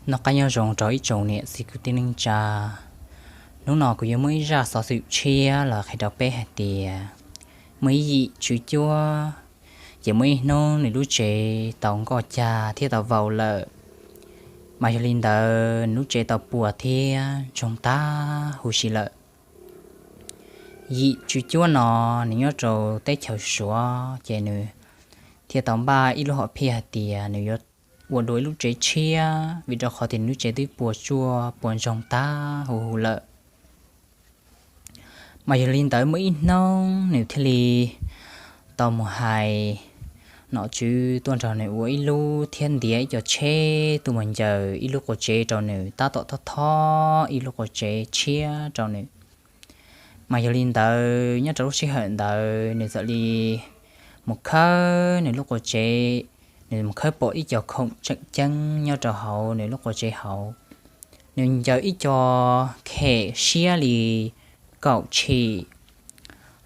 Noj qab nyob zoo rau ib tsoom niam txiv kwv tij neej tsa. Hnub no kuv yuav muaj ib zaj xov xwm tshiab los qhia rau peb hais tias muaj ib yim tswv cuab, ces muaj ib hnub nws lub tsev tau nkoj cag thiab tau vau lawm. Mas yog li ntawd nws lub tsev tau puas thiab ntsoog tag huv si lawm. Yim tswv cuab no nws nyob rau teb chaws Suav, ces nws thiaj tau npaj ib lub hom phiaj hais tias nws yuav ua dua ib lub tsev tshiab, vim rau qhov tias nws lub tsev twb puas tsuaj puas ntsoog tag huv huv lawm. Mas yog li ntawd muaj ib hnub nws thiaj li tau mus hais nom tswv tuaj nrog nws ua ib lub thiab ntiav ib co tsheb tuaj mus ncaws ib lub qua tsev rau nws, tab tom thob thob ib lub qua tsev tshiab rau nws. Mas yog li ntawd nyob rau lub sij hawm ntawd nws txawm li mus khawb nws lub qua tsev, nws mus khawb pom ib co khoom tseem ceeb nyob rau hauv nws lub qua tsev hauv. Nws ncaws ib co khem siab li kaum tshim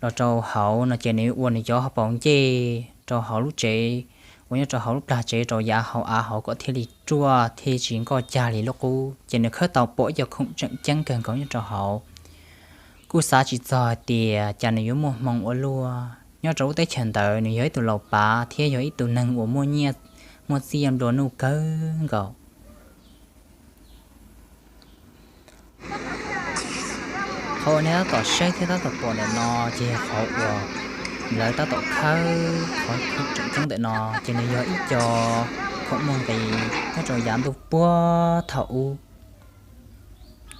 los rau hauv no, ces nws ua nws cov hauv paus ncej rau hauv lub tsev, uas nyob rau hauv lub plag tsev rau yav hauv av hauv kom thiaj li ruaj thiaj tsis nkoj cag li lub qub. Ces nws khawb tau pom ib co khoom tseem ceeb kawg nkaus nyob rau hauv. Kuj xav tsis txog hais tias cas nws yuav muaj hmoo ua luaj. Nyob rau lub teb chaws ntawd nws yog ib tug laus pav thiab yog ib tug neeg uas muaj nyiaj muaj txiaj nplua nuj kawg nkaus. Qhov uas nej tab tom saib thiab tab tom pom ntawm no ces yog qhov uas lawv tab tom khawb qhov khoom tseem ceeb ntawm no, ces nws yog ib co khoom muaj nqis nyob rau yav ntuj puag thaum ub.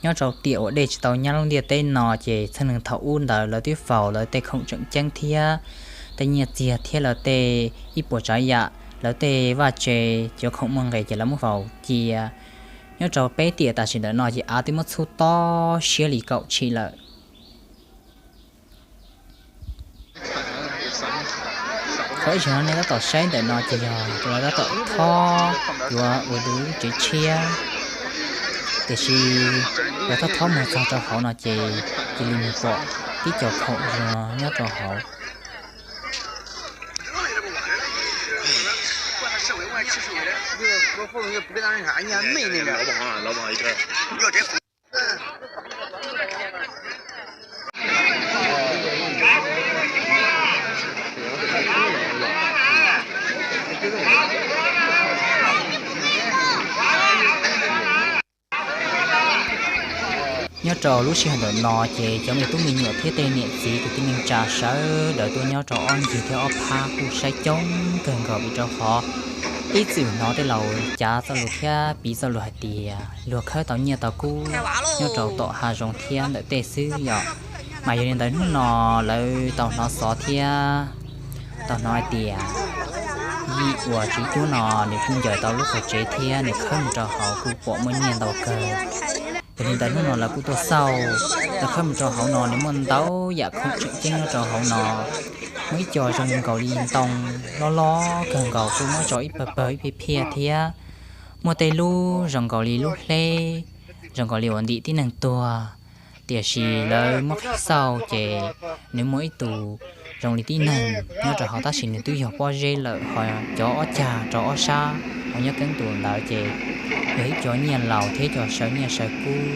Nyob rau tiam uas dej tsis tau nyab lub ntiaj teb no ces txheej neeg thaum ub ntawd lawv twb faus lawv tej khoom tseem ceeb thiab tej nyiaj txiag thiab lawv tej ib puas tsav yam, lawv tej vaj tse, cov khoom muaj nqis ces lawv muab faus cia. Nyob rau peb tiam tam sim ntawm no ces av twb muab txhub tob siab li kaum tshim lawm. Qhov ib zaug no nej tab tom saib ntawm no ces yog lawv tab tom thob yuav ua dua lub tsev tshiab, tiam sis lawv thob thob mus txog rau hauv no ces cia li mus pom tib co khoom zoo nyob rau hauv. Nyob rau lub sij hawm ntawm no ces cov me tub me nyuam thiab tej niam txiv kwv tij neej tsa sawv daws tuaj nyob rau ob ncig thiab ob phab kuj saib coob kawg nkaus, vim rau qhov ib txwm hnov tej laus cav txoj lus thiab piv txoj lus hais tias luag khawb tau nyiaj tau kub nyob rau tom hav zoov thiab ntawm tej xwb yom. Mas yog li ntawd hnub no lawv tau hnov xov thiab tau hnov hais tias yim uas tswv cuab no nws kuj ncaws tau lub qhov tsev thiab nws khawb mus rau hauv kuj pom muaj nyiaj ntau kawg. Yog li ntawd hnub no lawv kuj tuaj xauj, lawv khawb mus rau hauv no nws muaj ntau yam khoom tseem ceeb nyob rau hauv no. Muaj ib co zoo nkaus li ntoo loj loj kawg nkaus kuj muab tso ib pawg pawg ib phiaj phiaj thiab. Muaj tej lub zoo nkaus li lub hleb, zoo nkaus li uas ntim tib neeg tuag. Tiam sis lawv muab qhib xauj ces nws muaj ib tus zoo li tib neeg nyob rau hauv tab sis nws twb yog pob zeb lawm, ho cov ob cag rau ob sab uas nyob keeb tus ntawd ces yog ib co nyiaj laus thiab cov sawv nyiaj sawv kub,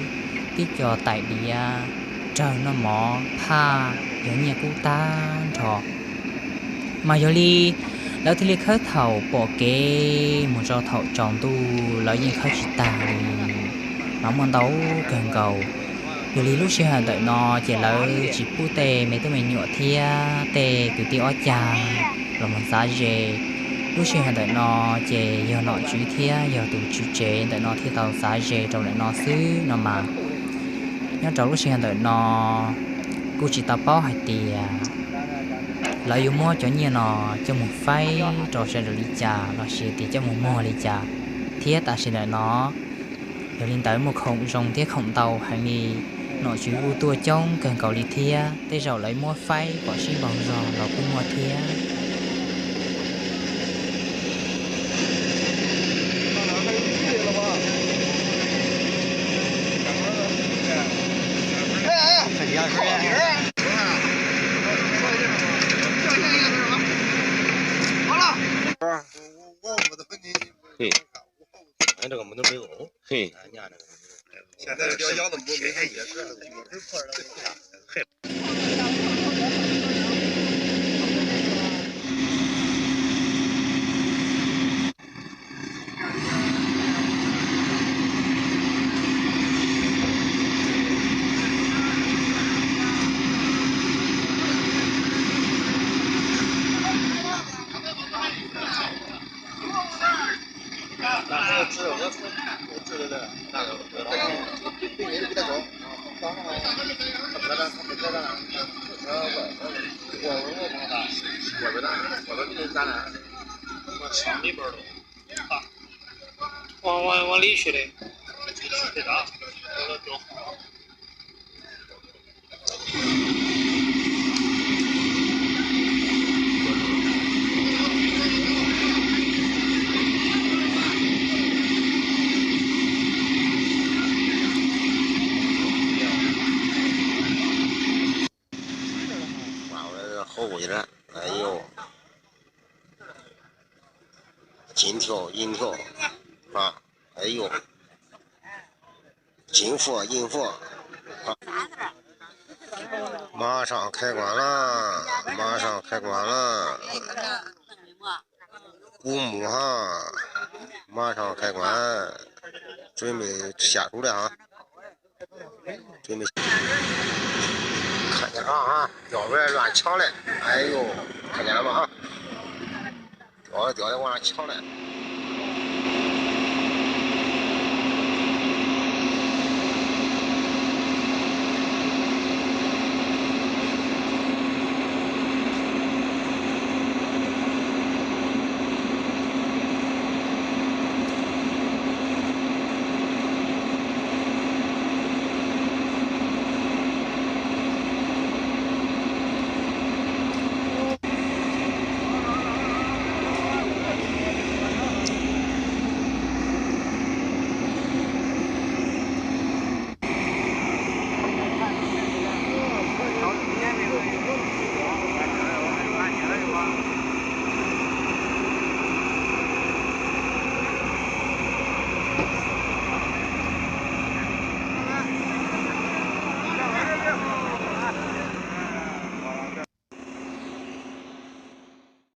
tib co tais diav, rawg noj mov phaj, yog nyiaj kub tag nrho. Mas yog li lawv thiaj li khawb thaum pom kev mus rau thaum tsaus ntuj lawv yeej khawb tsis tag li, mas muaj ntau kawg nkaus. Yog li lub sij hawm ntawm no ces lawv tsis pub tej me tub me nyuam thiab tej kwv tij ob cag los mus txav ze. Lub sij hawm ntawm no ces yog nom tswv thiab yog tus tswv tsev ntawm no thiaj tau txav ze rau ntawm no xwb no mas. Nyob rau lub sij hawm ntawm no kuj tsis tau paub hais tias lawv yuav muab cov nyiaj no coj mus faib rau sawv daws li cas los sis tias coj mus muag li cas thiab tam sim ntawm no. Yog li ntawd muaj khoom zoo thiab khoom ntau heev li, nom tswv kuj tuaj coob kawg nkaus li thiab, tej zaum lawv muab faib kom sib npaug zog los kuj muaj thiab. 嘿，Chính phủ, chính phủ. 马上开馆了，马上开馆了。乌姆哈，马上开馆，准备下厨了哈。准备，看见了啊，要不然乱抢了。哎呦，看见了吗？吊着吊着往上抢了。